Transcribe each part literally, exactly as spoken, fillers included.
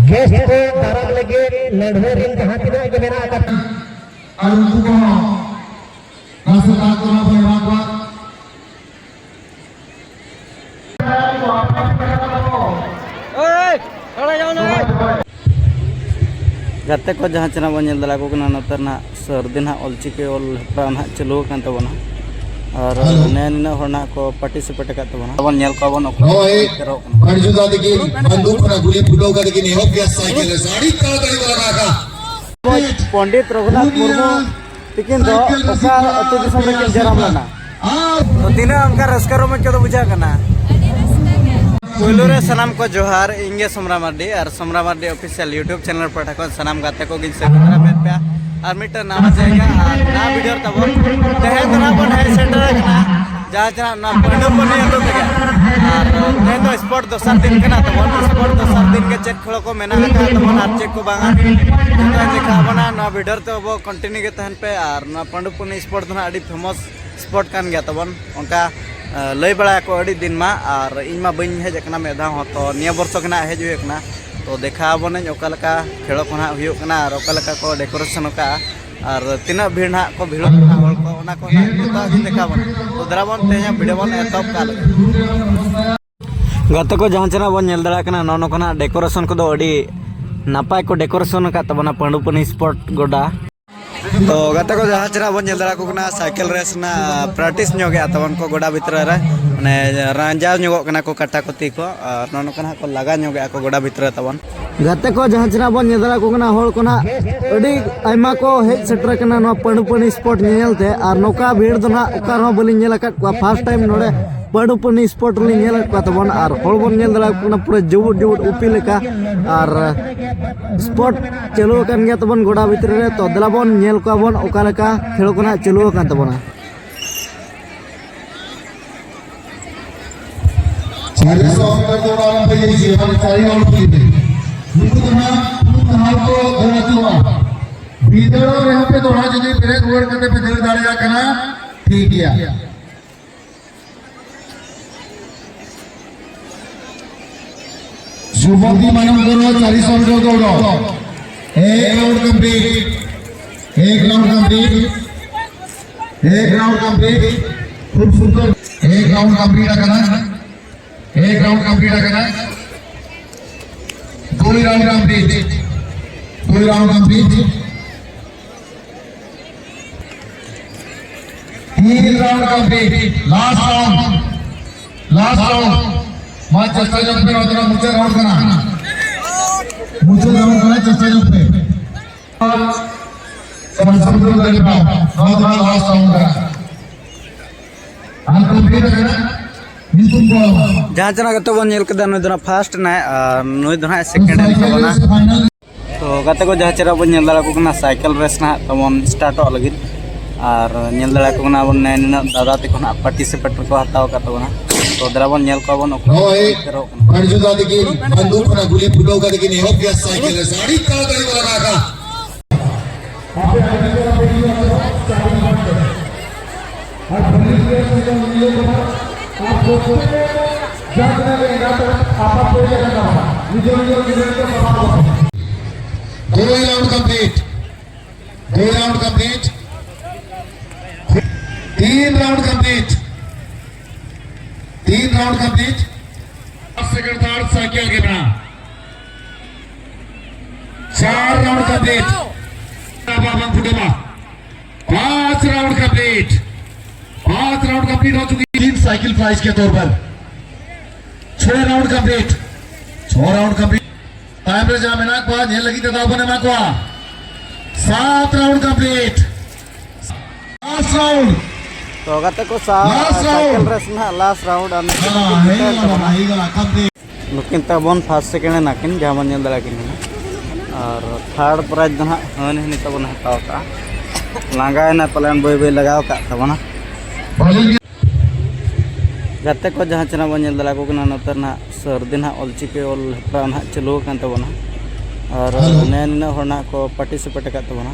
Guest ᱠᱚ ᱫᱟᱨᱟᱢ ᱞᱟᱹᱜᱤᱫ ᱞᱟᱹᱲᱦᱟᱹᱭ ᱨᱤᱱ ᱡᱟᱦᱟᱸ ᱛᱤᱱᱟᱹᱜ ᱜᱮ ᱢᱮᱱᱟᱜ ᱟᱠᱟᱫ ᱟᱨ ᱩᱱᱠᱩ ᱠᱚᱦᱚᱸ ᱱᱟᱥᱮ ᱫᱟᱜ ᱠᱚ ᱵᱚᱱ ᱮᱢᱟ ᱠᱚᱣᱟ᱾ ᱜᱟᱛᱮ ᱠᱚ ᱡᱟᱦᱟᱸ ᱪᱮᱱᱟᱜ ᱵᱚᱱ ᱧᱮᱞ ᱫᱟᱲᱮᱭᱟᱠᱚ ᱠᱟᱱᱟ, ᱱᱚᱛᱮ ᱨᱮᱱᱟᱜ ᱥᱟᱹᱨ ᱫᱤᱱ ᱦᱟᱸᱜ ᱚᱞᱪᱤᱠᱤ ᱚᱞ ᱦᱮᱯᱨᱟᱣ ᱱᱟᱦᱟᱜ ᱪᱟᱹᱞᱩ ᱟᱠᱟᱱ ᱛᱟᱵᱚᱱᱟ᱾ ᱟᱨ ᱱᱮ ᱱᱤᱱᱟᱹᱜ ᱦᱚᱲ ᱱᱟᱦᱟᱜ ᱠᱚ ᱯᱟᱨᱴᱤᱥᱤᱯᱮᱴ ᱟᱠᱟᱫ ᱛᱟᱵᱚᱱᱟ᱾ ᱵᱚᱱ ᱧᱮᱞ ᱠᱚᱣᱟ ᱵᱚᱱ ᱚᱠᱚᱭ ᱱᱚᱜᱼᱚᱭ ᱥᱮᱴᱮᱨᱚᱜ ᱠᱟᱱᱟ᱾ ᱯᱟᱹᱱᱰᱤ ᱡᱳᱫᱷᱟ ᱛᱟᱹᱠᱤᱱ ᱵᱟᱱᱫᱩᱠ ᱠᱷᱚᱱᱟᱜ ᱜᱩᱞᱤ ᱯᱷᱩᱴᱟᱹᱣ ᱠᱟᱛᱮ ᱠᱤᱱ ᱮᱦᱚᱵ ᱠᱮᱜᱼᱟ ᱥᱟᱭᱠᱮᱞ ᱨᱮ᱾ ᱟᱹᱰᱤ ᱛᱟᱲᱟᱛᱟᱲᱤ ᱠᱚ ᱞᱟᱜᱟᱣ ᱮᱫᱟ᱾ ᱯᱚᱱᱰᱤᱛ ᱨᱚᱜᱷᱩᱱᱟᱛᱷ ᱢᱩᱨᱢᱩ ᱛᱤᱠᱤᱱ ᱫᱚ ᱚᱠᱟ ᱟᱹᱛᱩ ᱫᱤᱥᱚᱢ ᱨᱮᱠᱤᱱ ᱡᱟᱱᱟᱢ ᱞᱮᱱᱟ? ᱛᱚ ᱛᱤᱱᱟᱹᱜ ᱚᱱᱠᱟ ᱨᱟᱹᱥᱠᱟᱹ ᱨᱚᱢᱚᱡᱽ ᱠᱚᱫᱚ ᱵᱩᱡᱷᱟᱹᱜ ᱠᱟᱱᱟ? ᱟᱹᱰᱤ ᱨᱟᱹᱥᱠᱟᱹ ᱜᱮ᱾ ᱯᱳᱭᱞᱳ ᱨᱮ ᱥᱟᱱᱟᱢ ᱠᱚ ᱡᱚᱦᱟᱨ, ᱤᱧ ᱜᱮ ᱥᱚᱢᱨᱟ ᱢᱟᱨᱰᱤ ᱟᱨ ᱥᱚᱢᱨᱟ ᱢᱟᱨᱰᱤ ᱚᱯᱷᱤᱥᱤᱭᱟᱞ YouTube ᱪᱮᱱᱮᱞ ᱯᱟᱦᱴᱟ ᱠᱷᱚᱱ ᱥᱟᱱᱟᱢ ᱜᱟᱛᱮ ᱠᱚᱜᱮᱧ ᱥᱟᱹᱜᱩᱱ ᱫᱟᱨᱟᱢᱮᱫ ᱯᱮᱭᱟ᱾ ᱟᱨ ᱢᱤᱫᱴᱟᱝ ᱱᱟᱣᱟ ᱡᱟᱭᱜᱟ ᱟᱨ ᱱᱟᱣᱟ ᱵᱷᱤᱰᱤᱭᱳ ᱛᱟᱵᱚᱱ᱾ ᱛᱮᱦᱮᱧ ᱫᱚ ᱱᱟᱜ ᱵᱚᱱ ᱦᱮᱡ ᱥᱮᱴᱮᱨ ᱟᱠᱟᱱᱟ ᱡᱟᱦᱟᱸ ᱪᱮᱱᱟᱜ ᱱᱚᱣᱟ ᱯᱟᱹᱰᱩ ᱯᱩᱱᱤ ᱟᱹᱛᱩ ᱛᱮᱜᱮ᱾ ᱟᱨ ᱛᱮᱦᱮᱧ ᱫᱚ ᱥᱯᱳᱨᱴ ᱫᱚᱥᱟᱨ ᱫᱤᱱ ᱠᱟᱱᱟ ᱛᱟᱵᱚᱱ᱾ ᱥᱯᱳᱨᱴ ᱫᱚᱥᱟᱨ ᱫᱤᱱ ᱜᱮ ᱪᱮᱫ ᱠᱷᱮᱞᱳ ᱠᱚ ᱢᱮᱱᱟᱜ ᱟᱠᱟᱫ ᱛᱟᱵᱚᱱ ᱟᱨ ᱪᱮᱫ ᱠᱚ ᱵᱟᱝᱟ, ᱡᱚᱛᱚ ᱫᱮᱠᱷᱟᱣ ᱟᱵᱚᱱᱟ᱾ ᱱᱚᱣᱟ ᱵᱷᱤᱰᱤᱭᱳ ᱨᱮ ᱛᱚ ᱟᱵᱚ ᱠᱚᱱᱴᱤᱱᱤᱭᱩ ᱜᱮ ᱛᱟᱦᱮᱱ ᱯᱮ᱾ ᱟᱨ ᱱᱚᱣᱟ ᱯᱟᱹᱰᱩ ᱯᱩᱱᱤ ᱥᱯᱳᱨᱴ ᱫᱚ ᱱᱟᱜ ᱟᱹᱰᱤ ᱯᱷᱮᱢᱟᱥ ᱥᱯᱳᱨᱴ ᱠᱟᱱ ᱜᱮᱭᱟ ᱛᱟᱵᱚᱱ᱾ ᱚᱱᱠᱟ, ᱮ, ᱞᱟᱹᱭ ᱵᱟᱲᱟᱭᱟᱠᱚ ᱟᱹᱰᱤ ᱫᱤᱱ ᱢᱟ, ᱟᱨ ᱤᱧ ᱢᱟ ᱵᱟᱹᱧ ᱦᱮᱡ ᱟᱠᱟᱱᱟ ᱢᱤᱫ ᱫᱷᱟᱣ ᱦᱚᱸ᱾ ᱛᱚ ᱱᱤᱭᱟᱹ ᱵᱚᱨᱥᱚ ᱜᱮ ᱱᱟᱜ ᱦᱮᱡ ᱦᱩᱭ ᱟᱠᱟᱱᱟ᱾ ᱛᱚ ᱫᱮᱠᱷᱟᱣ ᱟᱵᱚᱱᱟᱹᱧ ᱚᱠᱟ ᱞᱮᱠᱟ ᱠᱷᱮᱞᱳ ᱠᱚ ᱱᱟᱜ ᱦᱩᱭᱩᱜ ᱠᱟᱱᱟ ᱟᱨ ᱚᱠᱟ ᱞᱮᱠᱟ ᱠᱚ ᱰᱮᱠᱳᱨᱮᱥᱚᱱ ᱟᱠᱟᱫᱼᱟ ᱟᱨ ᱛᱤᱱᱟᱹᱜ ᱵᱷᱤᱲ ᱱᱟᱜ ᱠᱚ ᱵᱷᱤᱲᱚᱜ ᱠᱟᱱᱟ ᱦᱚᱲ ᱠᱚ, ᱚᱱᱟ ᱠᱚ ᱱᱟᱜ ᱡᱚᱛᱚᱣᱟᱜ ᱜᱤᱧ ᱫᱮᱠᱷᱟᱣ ᱟᱵᱚᱱᱟ᱾ ᱛᱚ ᱫᱮᱞᱟ ᱵᱚᱱ ᱛᱮᱦᱮᱧᱟᱜ ᱵᱷᱤᱰᱤᱭᱳ ᱵᱚᱱ ᱮᱛᱚᱦᱚᱵ ᱠᱟᱜ ᱞᱮᱜᱮ᱾ ᱜᱟᱛᱮ ᱠᱚ, ᱡᱟᱦᱟᱸ ᱪᱮᱱᱟᱜ ᱵᱚᱱ ᱧᱮᱞ ᱫᱟᱲᱮᱭᱟᱜ ᱠᱟᱱᱟ, ᱱᱚᱜᱼᱚ ᱱᱚᱝᱠᱟᱱᱟᱜ ᱰᱮᱠᱳᱨᱮᱥᱚᱱ ᱠᱚᱫᱚ ᱟᱹᱰᱤ ᱱᱟᱯᱟᱭ ᱠᱚ ᱰᱮᱠᱳᱨᱮᱥᱚᱱ ᱟᱠᱟᱫ ᱛᱟᱵᱚᱱᱟ ᱯᱟᱹᱰᱩ ᱯᱩᱱᱤ ᱥᱯᱳᱨᱴ ᱜᱚᱰᱟ᱾ ᱛᱚ ᱜᱟᱛᱮ ᱠᱚ, ᱡᱟᱦᱟᱸ ᱪᱮᱱᱟᱜ ᱵᱚᱱ ᱧᱮᱞ ᱫᱟᱲᱮᱭᱟᱠᱚ ᱠᱟᱱᱟ, ᱥᱟᱭᱠᱮᱞ ᱨᱮᱥ ᱨᱮᱱᱟᱜ ᱯᱨᱮᱠᱴᱤᱥ ᱧᱚᱜ ᱜᱮᱭᱟ ᱛᱟᱵᱚᱱ ᱠᱚ ᱜᱚᱰᱟ ᱵᱷᱤᱛᱨᱤ ᱨᱮ, ᱢᱟᱱᱮ ᱨᱟᱸᱡᱟᱣ ᱧᱚᱜᱚᱜ ᱠᱟᱱᱟ ᱠᱚ ᱠᱟᱴᱟ ᱠᱚ ᱛᱤ ᱠᱚ, ᱟᱨ ᱱᱚᱜᱼᱚ ᱱᱚᱝᱠᱟ ᱱᱟᱜ ᱠᱚ ᱞᱟᱜᱟ ᱧᱚᱜᱮᱜᱼᱟ ᱠᱚ ᱜᱚᱰᱟ ᱵᱷᱤᱛᱨᱤ ᱨᱮ ᱛᱟᱵᱚᱱ᱾ ᱜᱟᱛᱮ ᱠᱚ, ᱡᱟᱦᱟᱸ ᱪᱮᱱᱟᱜ ᱵᱚᱱ ᱧᱮᱞ ᱫᱟᱲᱮᱭᱟᱠᱚ ᱠᱟᱱᱟ, ᱦᱚᱲ ᱠᱚ ᱱᱟᱜ ᱟᱹᱰᱤ ᱟᱭᱢᱟ ᱠᱚ ᱦᱮᱡ ᱥᱮᱴᱮᱨ ᱟᱠᱟᱱᱟ ᱱᱚᱣᱟ ᱯᱟᱹᱰᱩ ᱯᱩᱱᱤ ᱥᱯᱳᱨᱴ ᱧᱮᱧᱮᱞ ᱛᱮ, ᱟᱨ ᱱᱚᱝᱠᱟ ᱵᱷᱤᱲ ᱫᱚ ᱱᱟᱜ ᱚᱠᱟ ᱨᱮᱦᱚᱸ ᱵᱟᱹᱞᱤᱧ ᱧᱮᱞ ᱟᱠᱟᱫ ᱠᱚᱣᱟ᱾ ᱯᱷᱟᱥᱴ ᱴᱟᱭᱤᱢ ᱱᱚᱰᱮ ᱯᱟᱹᱰᱩ ᱯᱩᱱᱤ ᱥᱯᱳᱨᱴ ᱨᱮᱞᱤᱧ ᱧᱮᱞᱮᱫ ᱠᱚᱣᱟ ᱛᱟᱵᱚᱱ, ᱟᱨ ᱦᱚᱲ ᱵᱚᱱ ᱧᱮᱞ ᱫᱟᱲᱮᱭᱟᱠᱚ ᱠᱟᱱᱟ ᱯᱩᱨᱟᱹ ᱡᱩᱵᱩᱫ ᱡᱩᱵᱩᱫ ᱩᱯᱤ ᱞᱮᱠᱟ᱾ ᱟᱨ ᱥᱯᱳᱨᱴ ᱪᱟᱹᱞᱩ ᱟᱠᱟᱱ ᱜᱮᱭᱟ ᱛᱟᱵᱚᱱ ᱜᱚᱰᱟ ᱵᱷᱤᱛᱨᱤ ᱨᱮ᱾ ᱛᱚ ᱫᱮᱞᱟ ᱵᱚᱱ ᱧᱮᱞ ᱠᱚᱣᱟ ᱵᱚᱱ ᱚᱠᱟ ᱞᱮᱠᱟ ᱠᱷᱮᱞᱳ ᱠᱚ ᱱᱟᱜ ᱪᱟᱹᱞᱩ ᱟᱠᱟᱱ ᱛᱟᱵᱚᱱᱟ᱾ ᱪᱟᱨᱤᱥᱚ ᱢᱤᱴᱟᱨ ᱫᱚ ᱚᱲᱟᱜ ᱨᱮ ᱯᱮ ᱤᱫᱤᱭᱟ, ᱢᱟᱱᱮ ᱪᱟᱨᱤ ᱦᱚᱲ ᱯᱮ ᱤᱫᱤᱭᱟ᱾ ᱱᱩᱠᱩ ᱫᱚ ᱱᱟᱜ ᱯᱩᱱ ᱫᱷᱟᱣ ᱠᱚ ᱫᱟᱹᱲ ᱟᱹᱪᱩᱨᱚᱜᱼᱟ᱾ ᱢᱤᱫ ᱫᱟᱹᱲ ᱨᱮ ᱦᱟᱯᱮ ᱫᱚᱦᱲᱟ ᱡᱩᱫᱤ ᱵᱮᱨᱮᱫ ᱨᱩᱣᱟᱹᱲ ᱠᱟᱛᱮ ᱯᱮ ᱫᱟᱹᱲ ᱫᱟᱲᱮᱭᱟᱜ ᱠᱟᱱᱟ, ᱴᱷᱤᱠ ᱜᱮᱭᱟ᱾ शुभम दी मानव करो चालीस मीटर दौड़ो। एक राउंड कंप्लीट। एक राउंड कंप्लीट। एक राउंड कंप्लीट। खूब सुंदर। एक राउंड कंप्लीट करना। एक राउंड कंप्लीट करना। दो ही राउंड कंप्लीट। दो ही राउंड कंप्लीट। तीन round complete. Last round. Last round. ᱢᱟ ᱪᱮᱥᱴᱟ ᱧᱚᱜ ᱯᱮ, ᱱᱚᱣᱟ ᱫᱚ ᱢᱩᱪᱟᱹᱫ ᱨᱟᱣᱩᱱᱰ ᱠᱟᱱᱟ᱾ ᱢᱩᱪᱟᱹᱫ ᱨᱟᱣᱩᱱᱰ ᱠᱟᱱᱟ, ᱪᱮᱥᱴᱟ ᱧᱚᱜ ᱯᱮ᱾ ᱥᱟᱢᱥᱩᱫᱤᱱ ᱫᱟᱲᱮᱯᱟ, ᱱᱚᱣᱟ ᱫᱚ ᱞᱟᱥᱴ ᱨᱟᱣᱩᱱᱰ ᱠᱟᱱᱟ᱾ ᱟᱨ ᱠᱚᱢᱯᱞᱤᱴ ᱟᱠᱟᱱᱟ᱾ ᱧᱩᱛᱩᱢ ᱠᱚ ᱡᱟᱦᱟᱸ ᱪᱮᱱᱟᱜ ᱜᱟᱛᱮ ᱵᱚᱱ ᱧᱮᱞ ᱠᱮᱫᱟ, ᱱᱩᱭ ᱫᱚ ᱱᱟᱜ ᱯᱷᱟᱥᱴ ᱱᱟᱭ ᱟᱨ ᱱᱩᱭ ᱫᱚ ᱱᱟᱜ ᱥᱮᱠᱮᱱᱰ ᱮᱱ ᱛᱟᱵᱚᱱᱟ᱾ ᱯᱷᱟᱭᱱᱟᱞ᱾ ᱛᱚ ᱜᱟᱛᱮ ᱠᱚ, ᱡᱟᱦᱟᱸ ᱪᱮᱱᱟᱜ ᱵᱚᱱ ᱧᱮᱞ ᱫᱟᱲᱮᱭᱟᱠᱚ ᱠᱟᱱᱟ, ᱥᱟᱭᱠᱮᱞ ᱨᱮᱥ ᱱᱟᱦᱟᱜ ᱛᱟᱵᱚᱱ ᱥᱴᱟᱨᱴᱚᱜ ᱞᱟᱹᱜᱤᱫ᱾ ᱟᱨ ᱧᱮᱞ ᱫᱟᱲᱮᱭᱟᱠᱚ ᱠᱟᱱᱟ ᱵᱚᱱ, ᱱᱮ ᱱᱤᱱᱟᱹᱜ ᱫᱟᱫᱟ ᱛᱟᱠᱚ ᱱᱟᱦᱟᱜ ᱯᱟᱨᱴᱤᱥᱤᱯᱮᱴ ᱨᱮᱠᱚ ᱦᱟᱛᱟᱣ ᱟᱠᱟᱫ ᱛᱟᱵᱚᱱᱟ᱾ ᱛᱚ ᱫᱮᱞᱟ ᱵᱚᱱ ᱧᱮᱞ ᱠᱚᱣᱟ ᱵᱚᱱ ᱚᱠᱚᱭ ᱱᱚᱜᱼᱚᱭ ᱡᱤᱛᱠᱟᱹᱨᱚᱜ ᱠᱟᱱᱟ᱾ ᱵᱟᱹᱲᱡᱩᱫᱟ ᱛᱟᱹᱠᱤᱱ ᱵᱟᱱᱫᱩᱠ ᱠᱷᱚᱱᱟᱜ ᱜᱩᱞᱤ ᱯᱷᱩᱴᱟᱹᱣ ᱠᱟᱛᱮ ᱠᱤᱱ ᱮᱦᱚᱵ ᱠᱮᱜᱼᱟ, ᱥᱟᱭᱠᱮᱞ ᱨᱮᱥ ᱟᱹᱰᱤ ᱛᱟᱲᱟᱛᱟᱲᱤ ᱠᱚ ᱞᱟᱜᱟ ᱟᱠᱟᱫ᱾ ᱟᱯᱮ ᱟᱹᱰᱤ ᱪᱮᱦᱨᱟ ᱯᱮ ᱤᱫᱤ ᱠᱟᱜ ᱛᱟᱵᱚᱱᱟ, ᱪᱟᱵᱤ ᱵᱟᱝ ᱯᱮ᱾ ᱟᱨ ᱵᱷᱟᱹᱞᱤ ᱜᱮ ᱥᱤᱫᱷᱟᱹ ᱤᱭᱟᱹ ᱠᱟᱱᱟ᱾ ᱟᱨ ᱯᱨᱚᱛᱮᱠ ᱡᱟᱦᱟᱸ ᱛᱤᱱᱟᱹᱜ ᱜᱮ ᱮᱸᱜᱟᱛ ᱟᱯᱟᱛ ᱠᱚ ᱦᱮᱡ ᱟᱠᱟᱱ ᱛᱟᱵᱚᱱᱟ, ᱱᱤᱡᱮᱨ ᱱᱤᱡᱮᱨ ᱜᱤᱫᱽᱨᱟᱹ ᱠᱚ ᱥᱟᱯᱷᱟ ᱫᱚᱦᱚ ᱠᱚᱯᱮ᱾ ᱫᱩᱭ ᱨᱟᱣᱩᱱᱰ ᱠᱚᱢᱯᱞᱤᱴ᱾ ᱫᱩᱭ ᱨᱟᱣᱩᱱᱰ ᱠᱚᱢᱯᱞᱤᱴ᱾ ᱛᱤᱱ ᱨᱟᱣᱩᱱᱰ ᱠᱚᱢᱯᱞᱤᱴ᱾ ᱛᱤᱱ round complete. Second third cycle ᱜᱮ ᱢᱮᱱᱟᱜᱼᱟ᱾ ᱪᱟᱨ ᱨᱟᱣᱩᱱᱰ ᱠᱚᱢᱯᱞᱤᱴ᱾ ᱵᱟᱵᱟᱝ ᱯᱷᱩᱴᱮᱢᱟ᱾ पांच राउंड कंप्लीट। पांच राउंड कंप्लीट हो चुकी है। तीन साइकिल प्राइज के तौर पर। छह राउंड कंप्लीट। छह राउंड कंप्लीट। ᱛᱟᱭᱚᱢ ᱨᱮ ᱡᱟᱦᱟᱸ ᱢᱮᱱᱟᱜ ᱠᱚᱣᱟ, ᱧᱮᱞ ᱞᱟᱹᱜᱤᱫ ᱛᱮ ᱫᱟᱣ ᱵᱚᱱ ᱮᱢᱟ ᱠᱚᱣᱟ᱾ ᱥᱟᱛ ᱨᱟᱣᱩᱱᱰ ᱠᱚᱢᱯᱞᱤᱴ᱾ Last round. ᱛᱚ ᱜᱟᱛᱮ ᱠᱚ, ᱥᱟ-, ᱞᱟᱥᱴ ᱥᱟᱭᱠᱮᱞ ᱨᱟᱣᱩᱱᱰ᱾ ᱨᱮᱥ ᱱᱟᱦᱟᱜ ᱞᱟᱥᱴ ᱨᱟᱣᱩᱱᱰ ᱟᱨ ᱱᱩᱠᱤᱱ ᱦᱮᱸ, ᱫᱚᱠᱤᱱ ᱦᱮᱸ, ᱡᱤᱛᱟᱹᱣ ᱮᱱ ᱛᱟᱵᱚᱱᱟ᱾ ᱦᱮᱸ, ᱦᱮᱸ, ᱠᱚᱢᱯᱞᱤᱴ᱾ ᱱᱩᱠᱤᱱ ᱛᱟᱵᱚᱱ ᱯᱷᱟᱥᱴ ᱥᱮᱠᱮᱱᱰ ᱮᱱᱟᱠᱤᱱ, ᱡᱟᱦᱟᱸ ᱵᱚᱱ ᱧᱮᱞ ᱫᱟᱲᱮᱭᱟᱠᱤᱱ ᱠᱟᱱᱟ᱾ ᱟᱨ ᱛᱷᱟᱨᱰ ᱯᱨᱟᱭᱤᱡᱽ ᱫᱚ ᱱᱟᱦᱟᱜ ᱦᱟᱹᱱᱤ ᱦᱟᱹᱱᱤ ᱛᱟᱵᱚᱱ ᱦᱟᱛᱟᱣ ᱠᱟᱜᱼᱟ᱾ ᱞᱟᱸᱜᱟᱭᱮᱱᱟ ᱯᱟᱞᱮᱱ, ᱵᱟᱹᱭ ᱵᱟᱹᱭ ᱞᱟᱜᱟᱣ ᱠᱟᱜ ᱛᱟᱵᱚᱱᱟ᱾ ᱜᱟᱛᱮ ᱠᱚ, ᱡᱟᱦᱟᱸ ᱪᱮᱱᱟᱜ ᱵᱚᱱ ᱧᱮᱞ ᱫᱟᱲᱮᱭᱟᱠᱚ ᱠᱟᱱᱟ, ᱱᱚᱛᱮ ᱨᱮ ᱱᱟᱦᱟᱜ ᱥᱟᱹᱨᱫᱤ ᱱᱟᱦᱟᱜ ᱚᱞᱪᱤᱠᱤ ᱚᱞ ᱦᱮᱯᱨᱟᱣ ᱱᱟᱦᱟᱜ ᱪᱟᱹᱞᱩ ᱟᱠᱟᱱ ᱛᱟᱵᱚᱱᱟ᱾ ᱟᱨ ᱦᱮᱞᱳ᱾ ᱱᱮ ᱱᱤᱱᱟᱹᱜ ᱦᱚᱲ ᱱᱟᱦᱟᱜ ᱠᱚ ᱯᱟᱨᱴᱤᱥᱤᱯᱮᱴ ᱟᱠᱟᱫ ᱛᱟᱵᱚᱱᱟ᱾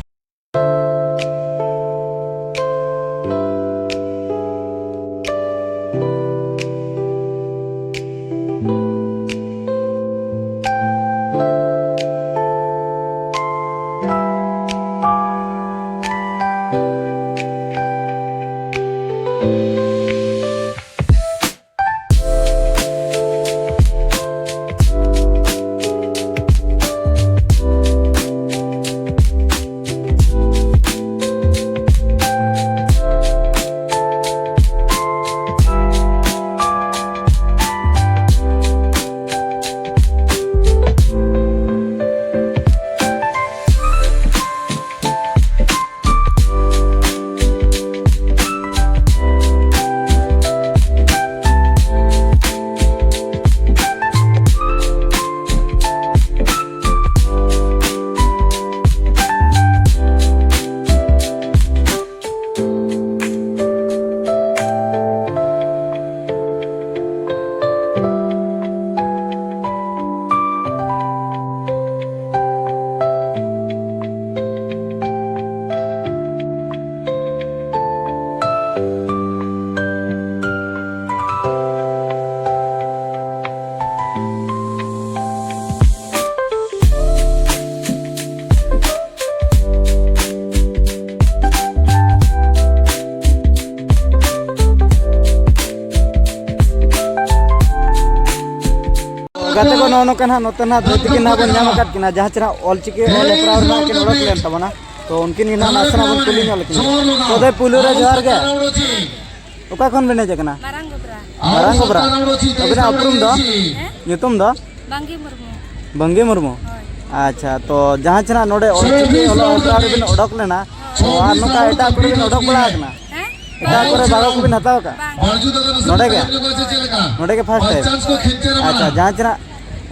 ᱜᱟᱛᱮ ᱠᱚ, ᱱᱚᱜᱼᱚ ᱱᱚᱝᱠᱟ ᱱᱟᱦᱟᱜ ᱱᱚᱛᱮ ᱱᱟᱦᱟᱜ ᱫᱟᱹᱭ ᱛᱟᱹᱠᱤᱱ ᱱᱟᱦᱟᱜ ᱵᱚᱱ ᱧᱟᱢ ᱟᱠᱟᱫ ᱠᱤᱱᱟ, ᱡᱟᱦᱟᱸ ᱪᱮ ᱱᱟᱦᱟᱜ ᱚᱞᱪᱤᱠᱤ ᱚᱞ ᱦᱮᱯᱨᱟᱣ ᱨᱮ ᱱᱟᱦᱟᱜ ᱠᱤᱱ ᱚᱰᱚᱠ ᱞᱮᱱ ᱛᱟᱵᱚᱱᱟ᱾ ᱛᱚ ᱩᱱᱠᱤᱱ ᱜᱮ ᱱᱟᱦᱟᱜ ᱱᱟᱥᱮᱱᱟᱜ ᱵᱚᱱ ᱠᱩᱞᱤ ᱧᱚᱜ ᱞᱮᱠᱤᱱ ᱜᱮ᱾ ᱛᱚ ᱫᱟᱹᱭ, ᱯᱩᱭᱞᱩ ᱨᱮ ᱡᱚᱦᱟᱨ ᱜᱮ᱾ ᱚᱠᱟ ᱠᱷᱚᱱ ᱵᱮᱱ ᱦᱮᱡ ᱟᱠᱟᱱᱟ? ᱢᱟᱨᱟᱝ ᱜᱚᱵᱨᱟ᱾ ᱢᱟᱨᱟᱝ ᱜᱚᱵᱨᱟ᱾ ᱟᱹᱵᱤᱱᱟᱜ ᱩᱯᱨᱩᱢ ᱫᱚ? ᱦᱮᱸ? ᱧᱩᱛᱩᱢ ᱫᱚ? ᱵᱟᱝᱜᱤ ᱢᱩᱨᱢᱩ᱾ ᱵᱟᱝᱜᱤ ᱢᱩᱨᱢᱩ? ᱦᱳᱭ᱾ ᱟᱪᱪᱷᱟ, ᱛᱚ ᱡᱟᱦᱟᱸ ᱪᱮ ᱱᱟᱦᱟᱜ ᱱᱚᱰᱮ ᱚᱞᱪᱤᱠᱤ ᱚᱞᱚᱜ ᱦᱮᱯᱨᱟᱣ ᱨᱮᱵᱤᱱ ᱚᱰᱚᱠ ᱞᱮᱱᱟ, ᱛᱚ ᱟᱨ ᱱᱚᱝᱠᱟ ᱮᱴᱟᱜ ᱠᱚᱨᱮ ᱵᱤᱱ ᱚᱰᱚᱠ ᱵᱟᱲᱟ ᱟᱠᱟᱱᱟ? ᱦᱮᱸ? ᱮᱴᱟᱜ ᱠᱚᱨᱮ ᱵᱷᱟᱜᱽ ᱠᱚᱵᱤᱱ ᱦᱟᱛᱟᱣ ᱟᱠᱟᱫ? ᱵᱟᱝ᱾ ᱱᱚᱰᱮ ᱜᱮ? ᱱᱚᱰᱮ ᱜᱮ first time? ᱟᱪᱪᱷᱟ, ᱡᱟᱦᱟᱸ ᱪᱮ ᱱᱟᱦᱟᱜ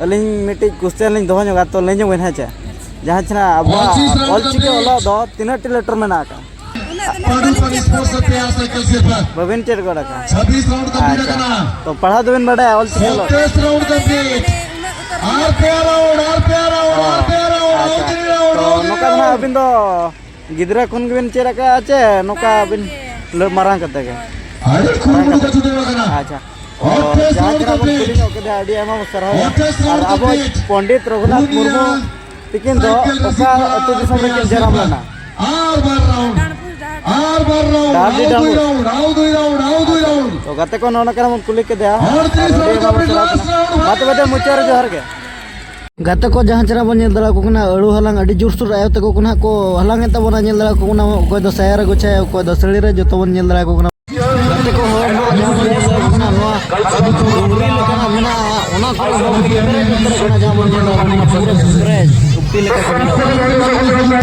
ᱟᱹᱞᱤᱧ ᱢᱤᱫᱴᱤᱡ question ᱞᱤᱧ ᱫᱚᱦᱚ ᱧᱚᱜᱟ, ᱛᱚ ᱞᱟᱹᱭ ᱧᱚᱜ ᱵᱮᱱ, ᱦᱮᱸ ᱪᱮ? ᱡᱟᱦᱟᱸ ᱪᱮ ᱱᱟᱦᱟᱜ ᱟᱵᱚᱣᱟᱜ ᱚᱞᱪᱤᱠᱤ ᱚᱞᱚᱜ ᱫᱚ ᱛᱤᱱᱟᱹᱜ ᱴᱤ letter ᱢᱮᱱᱟᱜ ᱟᱠᱟᱫ? ᱩᱱᱟᱹᱜ ᱫᱚ ᱱᱟᱦᱟᱜ ᱵᱟᱹᱞᱤᱧ ᱪᱮᱫ ᱜᱚᱫ ᱟᱠᱟᱫᱟ᱾ ᱵᱟᱹᱵᱤᱱ ᱪᱮᱫ ᱜᱚᱫ ᱟᱠᱟᱫᱟ? ᱦᱳᱭ᱾ ᱟᱪᱪᱷᱟ, ᱛᱚ ᱯᱟᱲᱦᱟᱣ ᱫᱚᱵᱤᱱ ᱵᱟᱰᱟᱭᱟ ᱚᱞᱪᱤᱠᱤ ᱚᱞᱚᱜ? ᱢᱟᱱᱮ ᱩᱱᱟᱹᱜ ᱩᱛᱟᱹᱨ ᱫᱚ ᱟᱨ ᱯᱮ round, ᱟᱨ ᱯᱮ round, ᱚ, ᱟᱨ ᱯᱮ round, ᱟᱪᱪᱷᱟ᱾ ᱛᱚ ᱱᱚᱝᱠᱟ ᱫᱚ ᱱᱟᱦᱟᱜ ᱟᱹᱵᱤᱱ ᱫᱚ ᱜᱤᱫᱽᱨᱟᱹ ᱠᱷᱚᱱ ᱜᱮᱵᱤᱱ ᱪᱮᱫ ᱟᱠᱟᱫᱼᱟ ᱪᱮ ᱱᱚᱝᱠᱟ ᱵᱟᱝ ᱵᱤᱱ ᱜᱮ᱾ ᱞᱟᱹ-, ᱢᱟᱨᱟᱝ ᱠᱟᱛᱮ ᱜᱮ? ᱟᱹᱰᱤ ᱠᱩᱨᱩᱢᱩᱴᱩ ᱠᱚ ᱪᱷᱩᱴᱟᱹᱣ ᱟᱠᱟᱱᱟ᱾ ᱟᱪᱪᱷᱟ᱾ ᱛᱚ ᱚᱨᱠᱮᱥᱴᱨᱟ ᱡᱟᱦᱟᱸ ᱛᱤᱱᱟᱹᱜ ᱵᱚᱱ ᱠᱟᱛᱮ ᱠᱩᱞᱤ ᱧᱚᱜ ᱠᱮᱫᱮᱭᱟ, ᱟᱹᱰᱤ ᱟᱭᱢᱟ ᱵᱚᱱ ᱥᱟᱨᱦᱟᱣᱮᱭᱟ᱾ ᱚᱨᱠᱮᱥᱴᱨᱟ ᱟᱨ ᱟᱵᱚ ᱠᱟᱛᱮ ᱯᱚᱱᱰᱤᱛ ᱨᱚᱜᱷᱩᱱᱟᱛᱷ ᱯᱩᱨᱱᱤᱭᱟ ᱢᱩᱨᱢᱩ ᱛᱤᱠᱤᱱ ᱫᱚ ᱥᱟᱭᱠᱮᱞ ᱚᱠᱟ ᱨᱮ ᱟᱹᱛᱩ ᱫᱤᱥᱚᱢ ᱨᱮᱠᱤᱱ ᱥᱤᱨᱯᱟ ᱡᱟᱱᱟᱢ ᱞᱮᱱᱟ? ᱟᱨ ᱵᱟᱨ round᱾ ᱰᱟᱸᱰᱵᱩᱥ, ᱰᱟᱸᱰᱵᱩᱥ᱾ ᱰᱟᱦᱟᱨᱰᱤ ᱟᱣ ᱫᱩᱭ ᱰᱟᱸᱰᱵᱩᱥ᱾ Round, ᱟᱣ ᱫᱩᱭ round, ᱟᱣ ᱫᱩᱭ round᱾ ᱛᱚ ᱜᱟᱛᱮ ᱠᱚ ᱱᱚᱜᱼᱚ ᱱᱚᱝᱠᱟ ᱵᱚᱱ ᱠᱩᱞᱤ ᱠᱮᱫᱮᱭᱟ᱾ ᱟᱨ ᱟᱹᱰᱤ ᱟᱭᱢᱟ ᱵᱚᱱ ᱥᱟᱨᱦᱟᱣ ᱠᱮᱫᱟ᱾ ᱢᱟ ᱛᱚᱵᱮ ᱫᱮ ᱢᱩᱪᱟᱹᱫ ᱨᱮ ᱡᱚᱦᱟᱨ ᱜᱮ᱾ ᱜᱟᱛᱮ ᱠᱚ ᱡᱟᱦᱟᱸ ᱪᱮᱦᱨᱟ ᱵᱚᱱ ᱧᱮᱞ ᱫᱟᱲᱮᱭᱟᱠᱚ ᱠᱟᱱᱟ, ᱟᱹᱲᱩ ᱦᱟᱞᱟᱝ ᱟᱹᱰᱤ ᱡᱳᱨᱥᱳᱨ ᱟᱭᱳ ᱛᱟᱠᱚ ᱠᱚ ᱱᱟᱦᱟᱜ ᱠᱚ ᱦᱟᱞᱟᱝ ᱮᱫ ᱛᱟᱵᱚᱱᱟ᱾ ᱧᱮᱞ ᱫᱟᱲᱮᱭᱟᱠᱚ ᱠᱟᱱᱟ, ᱚᱠᱚᱭ ᱫᱚ ᱥᱟᱭᱟ ᱨᱮ ᱜᱚᱪᱷᱟᱭᱟ, ᱚᱠᱚᱭ ᱫᱚ ᱥᱟᱹᱲᱤ ᱨᱮ, ᱡᱚᱛᱚ ᱵᱚᱱ ᱧᱮᱞ ᱫᱟᱲᱮᱭᱟᱠᱚ ᱠᱟᱱᱟ᱾ ᱜᱟᱛᱮ ᱠᱚ ᱦᱚᱲ ᱱᱚᱣᱟ ᱡᱟᱦᱟᱸ ᱵᱚᱱ ᱧᱮᱞ ᱫᱟᱲᱮᱭᱟᱠᱚ ᱠᱟᱱᱟ, ᱱᱚᱣᱟ ᱰᱩᱝᱨᱤ ᱞᱮᱠᱟᱱᱟᱜ ᱢᱮᱱᱟᱜᱼᱟ, ᱚᱱᱟ ᱠᱚᱨᱮ ᱦᱚᱸ ᱯᱮᱨᱮᱡ ᱩᱛᱟᱹᱨ ᱟᱠᱟᱱᱟ, ᱡᱟᱦᱟᱸ ᱵᱚᱱ ᱧᱮᱞ ᱫᱟᱲᱮᱭᱟᱠᱚ ᱠᱟᱱᱟ, ᱯᱩᱨᱟᱹ ᱯᱮᱨᱮᱡ ᱩᱠᱛᱤ ᱞᱮᱠᱟ ᱠᱚ ᱢᱮᱱᱟᱜᱼᱟ᱾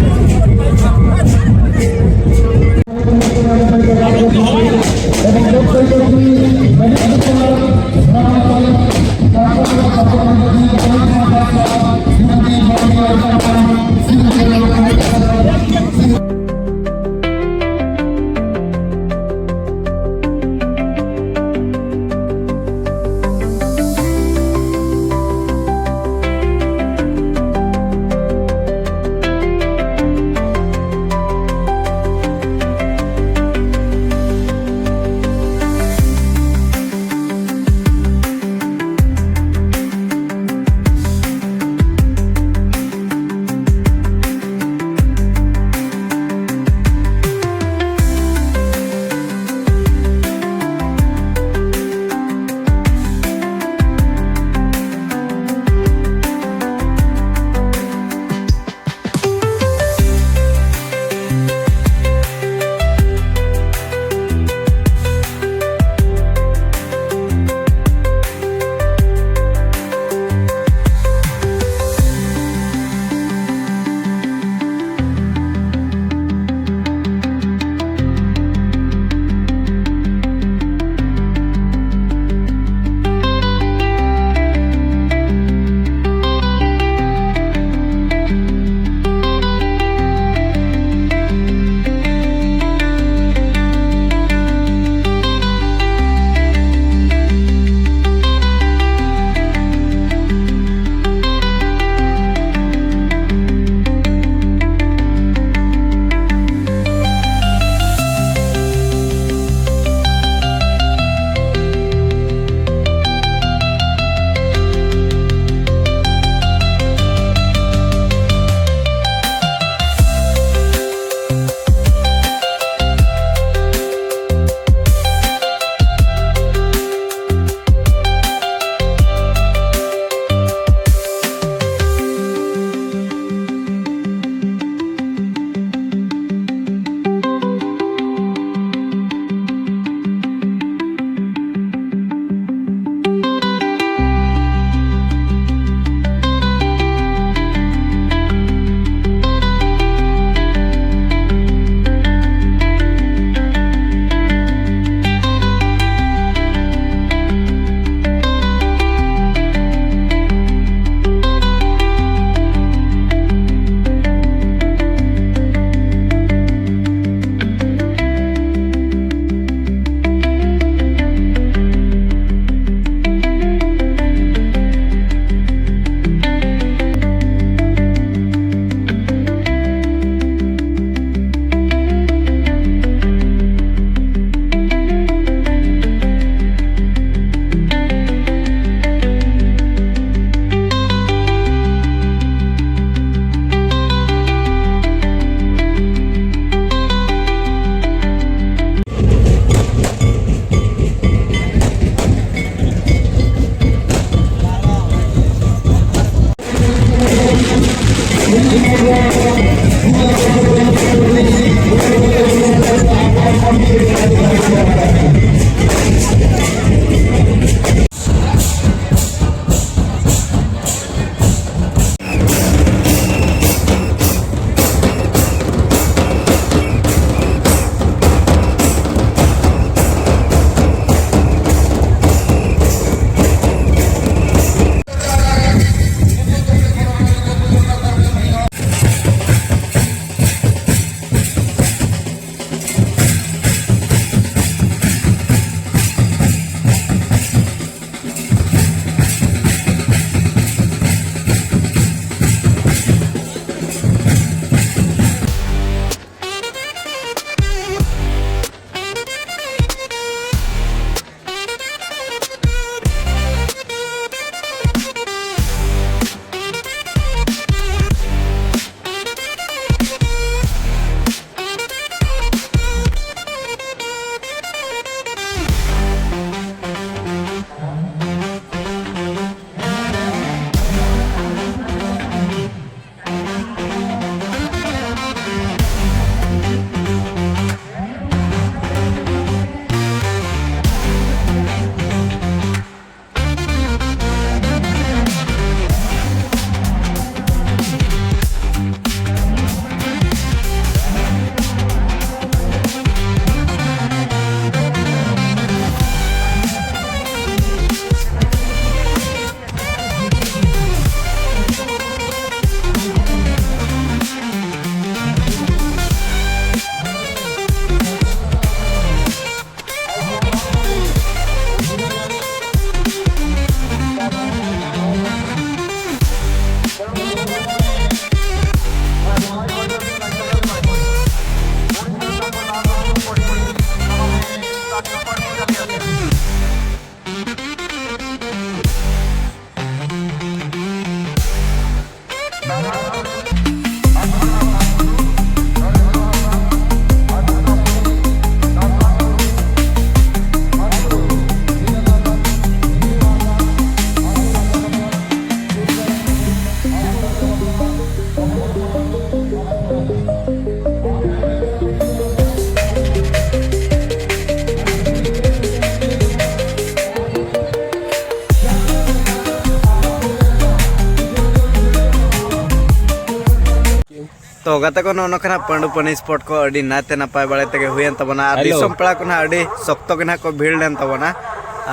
ᱛᱚ ᱜᱟᱛᱮ ᱠᱚ, ᱱᱚᱜᱼᱚ ᱱᱚᱝᱠᱟ ᱱᱟᱜ ᱯᱟᱺᱰᱩ ᱯᱟᱹᱱᱤ spot ᱠᱚ ᱟᱹᱰᱤ ᱱᱟᱭᱛᱮ ᱱᱟᱯᱟᱭ ᱵᱟᱲᱟᱭ ᱛᱮᱜᱮ ᱦᱩᱭᱮᱱ ᱛᱟᱵᱚᱱᱟ᱾ ᱟᱨ ᱦᱮᱞᱳ᱾ ᱫᱤᱥᱚᱢ ᱯᱮᱲᱟ ᱠᱚ ᱱᱟᱦᱟᱜ ᱟᱹᱰᱤ ᱥᱚᱠᱛᱚ ᱜᱮ ᱱᱟᱦᱟᱜ ᱠᱚ ᱵᱷᱤᱲ ᱞᱮᱱ ᱛᱟᱵᱚᱱᱟ᱾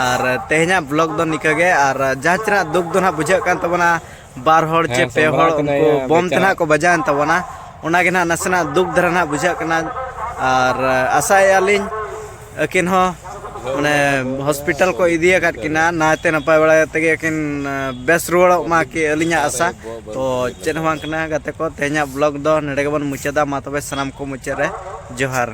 ᱟᱨ ᱛᱮᱦᱮᱧᱟᱜ vlog ᱫᱚ ᱱᱤᱠᱟᱹ ᱜᱮ᱾ ᱟᱨ ᱡᱟᱦᱟᱸ ᱛᱤᱱᱟᱹᱜ ᱫᱩᱠ ᱫᱚ ᱱᱟᱦᱟᱜ ᱵᱩᱡᱷᱟᱹᱜ ᱠᱟᱱ ᱛᱟᱵᱚᱱᱟ, ᱵᱟᱨ ᱦᱚᱲ ᱪᱮ ᱦᱮᱸ, ᱯᱮ ᱦᱚᱲ ᱥᱟᱢᱵᱽᱲᱟᱣ ᱠᱟᱱᱟᱭ ᱩᱱᱠᱩ ᱭᱟ, ᱵᱚᱢ ᱛᱮ ᱵᱮᱪᱟᱨᱟ᱾ ᱱᱟᱦᱟᱜ ᱠᱚ ᱵᱟᱡᱟᱣᱮᱱ ᱛᱟᱵᱚᱱᱟ, ᱚᱱᱟ ᱜᱮ ᱱᱟᱦᱟᱜ ᱱᱟᱥᱮᱱᱟᱜ ᱫᱩᱠ ᱫᱷᱟᱨᱟ ᱱᱟᱦᱟᱜ ᱵᱩᱡᱷᱟᱹᱜ ᱠᱟᱱᱟ᱾ ᱟᱨ ᱟᱥᱟᱭᱮᱫᱼᱟ ᱞᱤᱧ ᱟᱹᱠᱤᱱ ᱦᱚᱸ ᱢᱟᱱᱮ hospital ᱠᱚ ᱤᱫᱤ ᱟᱠᱟᱫ ᱠᱤᱱᱟ, ᱱᱟᱭᱛᱮ ᱱᱟᱯᱟᱭ ᱵᱟᱲᱟ ᱛᱮᱜᱮ ᱠᱤᱱ ᱵᱮᱥ ᱨᱩᱣᱟᱹᱲᱚᱜ ᱢᱟ ᱠᱤ ᱟᱹᱞᱤᱧᱟᱜ ᱟᱥᱟ᱾ ᱛᱚ ᱪᱮᱫ ᱦᱚᱸ ᱵᱟᱝ ᱠᱟᱱᱟ ᱜᱟᱛᱮ ᱠᱚ, ᱛᱮᱦᱮᱧᱟᱜ vlog ᱫᱚ ᱱᱚᱰᱮ ᱜᱮᱵᱚᱱ ᱢᱩᱪᱟᱹᱫᱟ᱾ ᱢᱟ ᱛᱚᱵᱮ ᱥᱟᱱᱟᱢ ᱠᱚ ᱢᱩᱪᱟᱹᱫ ᱨᱮ ᱡᱚᱦᱟᱨ᱾